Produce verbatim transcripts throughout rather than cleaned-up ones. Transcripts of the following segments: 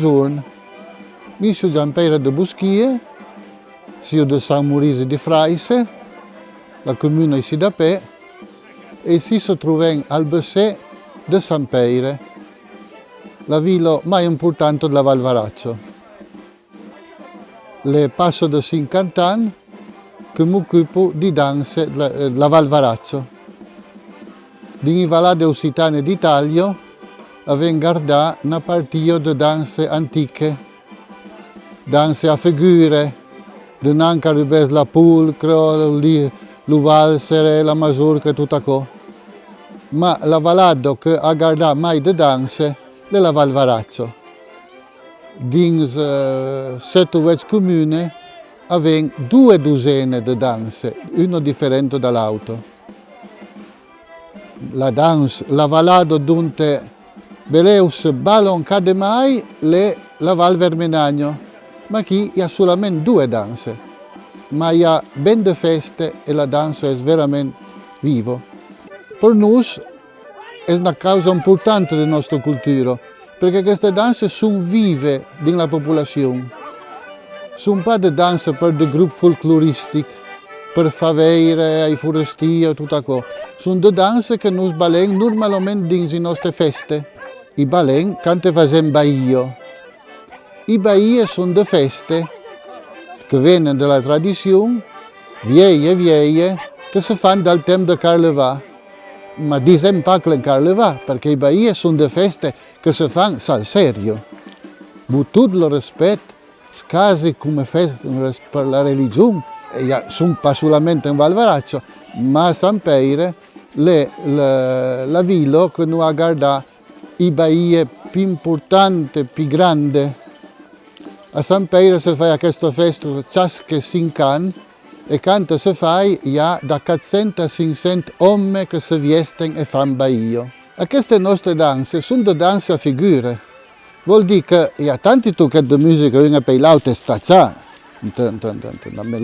Jorn. Mi siáu Jean-Pèire de Bosquié, siáu de Sant Maurici de Fraisse, la comuna aicí dab pè, e aicí se trobem al bessèr de Sant Pèire, la vila mai importanta de la Val Varacho. Lè passa de cinquanta ans que m'ocupo di danse de la, de la Val Varacho. Dins i valade occitane d'Itàlia, avèm gardat una partia de danse antiche, danse a figure, de nan qu'arribès la polca, li-, lo valser, la masorca e tot aquò. Ma la valada que a gardat mai de danse l'è la Val Varacho. Dins, eh, sèt o uèch comunes, avèm doas dosenas de danse, una diferenta de l'auta. La dans-, la valada donte belèu se balan cada mai l'è la Val Vermenanha, ma aquí i a solament doas danse, ma i a ben de fèste e la dansa es verament viva. Per nos, es una causa importanta de nòstra cultura, perque aquestas danças son vivas dins la populacion. Son pas de danças per de grops folcloristics, per far veire ai forestiers e tot aquò. Son de danças que nos balèm normalament dins i nòstre fèste. I balèm quand fasèm bailha. I bailhas son de fèste que venen de la tradicion vielha, vielha, que se fan dal temps de Carlevat. Ma disèm pas que l'è Carlevat, perque i bailhas son de fèste que se fan sal sèrio. Amb tot lo respèct, es quasi coma fèste per la religion. E i a, son pas solament en Val Varacho, ma a Sant Pèire, l'è la, la vila que nos a gardat i bailhas pus importantas, pus grandas. A Sant Pèire se fai aquesta fèsta chasque cinc ans, e quand se fai, i a da quatre cents a cinc cents òmes que se viesten e fan bailha. Aquestas nòstras danças son de danças a figure. Vòl dire que i a tanti toquets de musica, un apèi l'aute, estacha, ent, ent, ent, ent, ent,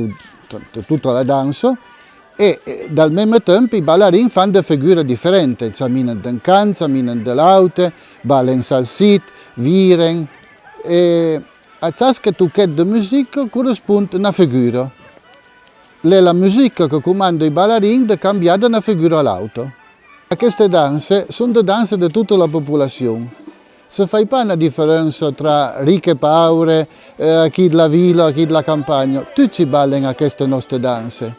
ent tota la dança, e, e dal meme temps, i balarins fan de figuras diferentas, chaminan d'un cant, chaminan de l'aute, balen salsit, viren, e a chasque toquet de musica correspond una figura. L'è la musica que comanda i balarins de cambiar d'una figura a l'auta. Aquestas danças son de danças de tota la populacion. Se fai pas una diferença tra ric e paure, eh, aquí de la vila, aquí de la campanha. Tuti balan aquestas nòstras danças.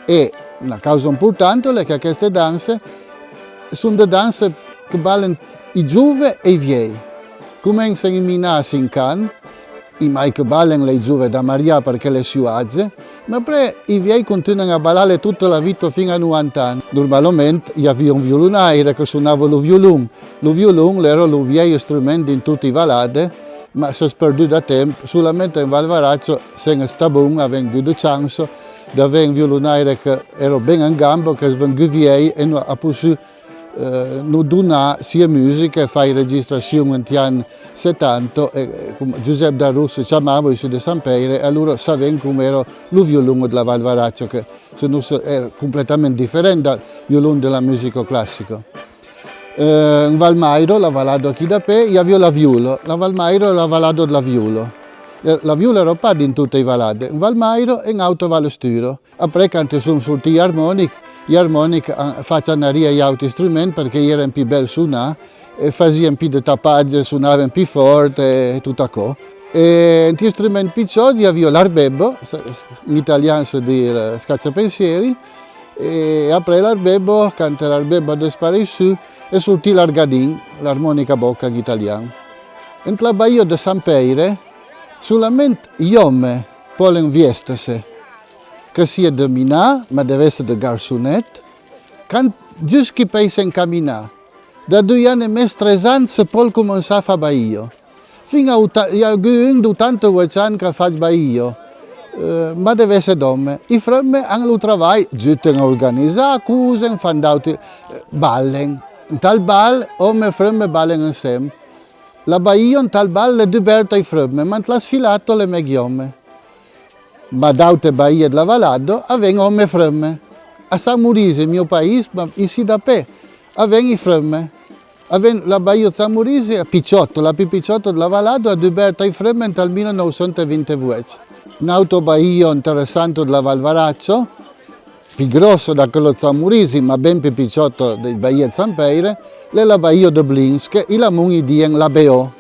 E una causa importanta l'è que aquestas danças son de danças que balan i joves e i vielhs. Començan i minàs a cinc ans, i mai que balan lei joves da mariar perque l'è sieu atge, ma après i vielhs contunhan a balar-le tota la vita fin a novanta ans. Normalament i aviá un violonaire que sonava lo violon. Lo violon l'era lo vielh instrument dins totas i valadas, ma s'es perdut da temps. Solament en Val Varacho, sent estat bon, avèm agut de chança d'aver un violonaire que era ben en gamba, qu'es vengut vielh e nos a possut, eh, nos donar sia musica e far i registracions enti an setanta, e, e, com Josep Darrus se chamava, issu de Sant Pèire, e alora sabèm com era lo violon de la Val Varacho, que se nos era completament diferent dal violon de la musica classica. Eh, en Val Maira, la valada aquí dapè, i aviá la viola. La Val Maira, la valada de la viola. Eh, la viola era pas dins totas i valadas. En Val Maira, en Auta Val Estura. Après, quand son sortits i armonics, i armonics an fach anar i aute instrument perque i èran pus bèls sonar, e fasián pus de tapatge, sonavan pus fòrt e tot aquò. E ent instrument pichòt i aviá l'arbebba, s-, s-, en italian se ditz, eh, scacciapensieri, e après l'arbebba, quand l'arbebba a despareissut, es sortit l'argadin, l'armonica a boca en italian. Ent la bailha de Sant Pèire, solament i òmes pòlen vièster-se, que sia de minà, ma deu èsser de garçonet, quand, just que pòl s'encaminar. Da doi ans e mes, tres ans, se pòl començar a far bailha. Fin a ota-, i a agut un d'otanta-uèch ans qu'a fach bailha, eh, ma deu èsser d'òmes. I fremes an lo travalh, justen a organizar, cosen, fan d'auti, eh, balen. Ent al bal, òmes e fremes balen ensem. La bailha ent al bal l'è dubèrta ai fremes, ma ent la sfilata l'è mei òmes. Ma d'aute bailhas de la valada avèm òmes e fremes. A Sant Maurici, mieu país, ma issi dapè, avèm i fremes. Avèm la baia Zamorisi, pichòta, la pus pichòta de la valada, dubèrta ai frements al mila nòu cents e vint-e-vuech. N'auta baia interessanta de la Val Varacho, pus gròssa d'aquela Zamorisi, ma ben pus pichòta de baia Sant Pèire, l'es la baia de Blinsk, e l'amont i dien la Beò.